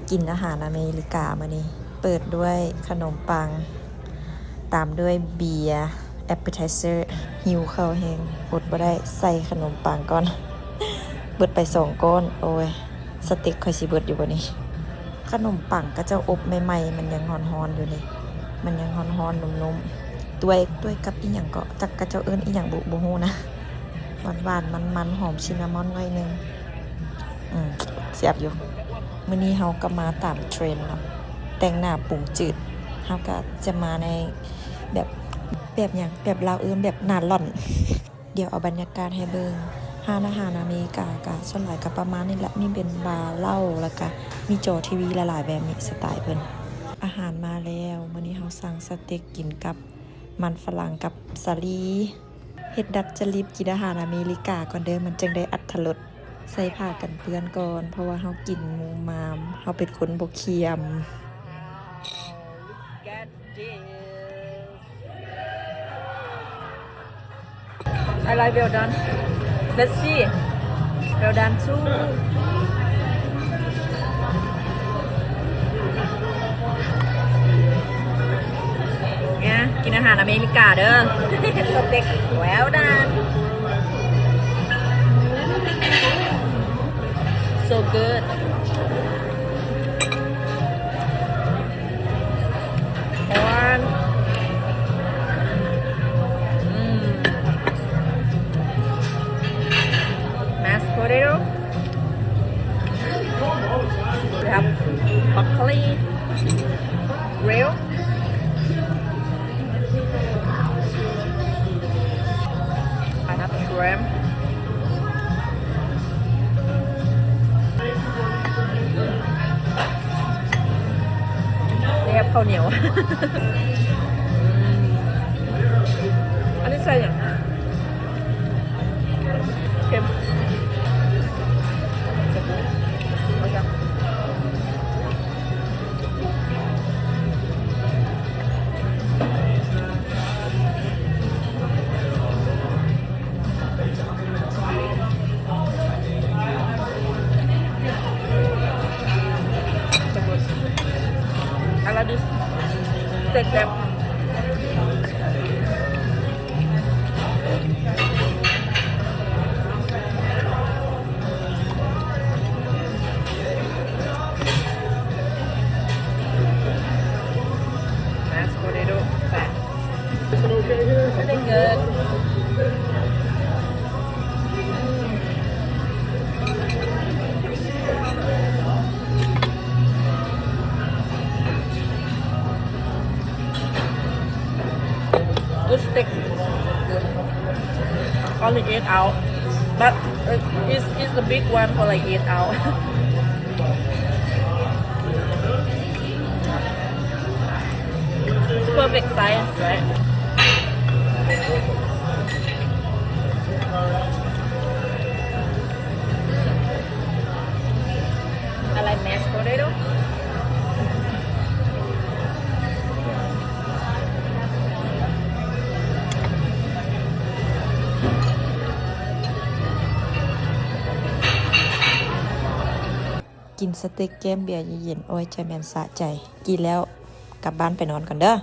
ກິນອາຫານອາເມລິກາມື້ນີ້ ເປີດດ້ວຍຂະໜົມປັງ ຕາມດ້ວຍເບຍ ແອັບເປີໄທເຊີ. ຫິວເຂົ້າແຮງ ອົດບໍ່ໄດ້ ໃສ່ຂະໜົມປັງກ່ອນ ເບິດໄປສອງກ້ອນ. ໂອ້ຍ ສະເຕັກຂ້ອຍຊິເບິດຢູ່ບໍ່ນີ້? ຂະໜົມປັງເຂົາເຈົ້າອົບໃໝ່ໆ ມັນຍັງຮ້ອນໆຢູ່ເດ້ ມັນຍັງຮ້ອນໆ ນຸ້ມໆ ດ້ວຍ ດ້ວຍກັບອີ່ຫຍັງເກາະ ຈັກເຂົາເຈົ້າເອີ້ນອີ່ຫຍັງ ບໍ່ ບໍ່ຮູ້ນະ. ຫວານໆ ມັນໆ ຫອມຊິນນາມອນໜ້ອຍໜຶ່ງ. ອືມ ແຊບຢູ່. ມື້ນີ້ເຮົາກໍມາຕາມເທຣນເນາະ ແຕ່ງໜ້າປຸງຈືດ ເຮົາກໍຈະມາໃນແບບ ແບບຫຍັງ ແບບລາວເອີ້ນແບບໜ້າຫຼອນ. ດຽວເອົາບັນຍາກາດໃຫ້ເບິ່ງ ຮ້ານອາຫານອາເມລິກາກໍສ່ວນຫຼາຍກໍປະມານນີ້ແຫຼະ ມີເປັນບາເຫຼົ້າ ແລ້ວກໍມີຈໍທີວີຫຼາຍໆແບບນີ້ ສະໄຕເພິ່ນ. ອາຫານມາແລ້ວ ມື້ນີ້ເຮົາສັ່ງສະເຕັກກິນກັບມັນຝຣັ່ງກັບສາລີ. ເຮັດດັດຈະລິດກິນອາຫານອາເມລິກາກ່ອນເດີ ມັນຈຶ່ງໄດ້ອັດຖະລົດ. ໃສ່ຜ້າກັນເປື້ອນກ່ອນ ເພາະວ່າເຮົາກິນງູມາມ ເຮົາເປັນຄົນບໍ່ຄຽມ. Look at this. I like well done. Let's see. Well done too. ກິນອາຫານອາເມລິກາເດີ ສະເຕັກ well done. So good. Corn. Mm. Mashed potato. We have broccoli, grill. I have shrimp. They have ເຂົ້າໜຽວ. ອັນນີ້ໃສ່ຫຍັງ? ເຄັມ. I love this steak wrap. Mashed potato fat. Pretty good. Good steak. Only eight ounce, but it, it's, it's the big one for like eight ounce. It's perfect size, right? I like mashed potato. ກິນສະເຕັກແກ້ມເບຍເຢັນໆ ໂອ້ຍ ຈະແມ່ນສະໃຈ. ກິນແລ້ວກັບບ້ານໄປນອນກ່ອນເດີ.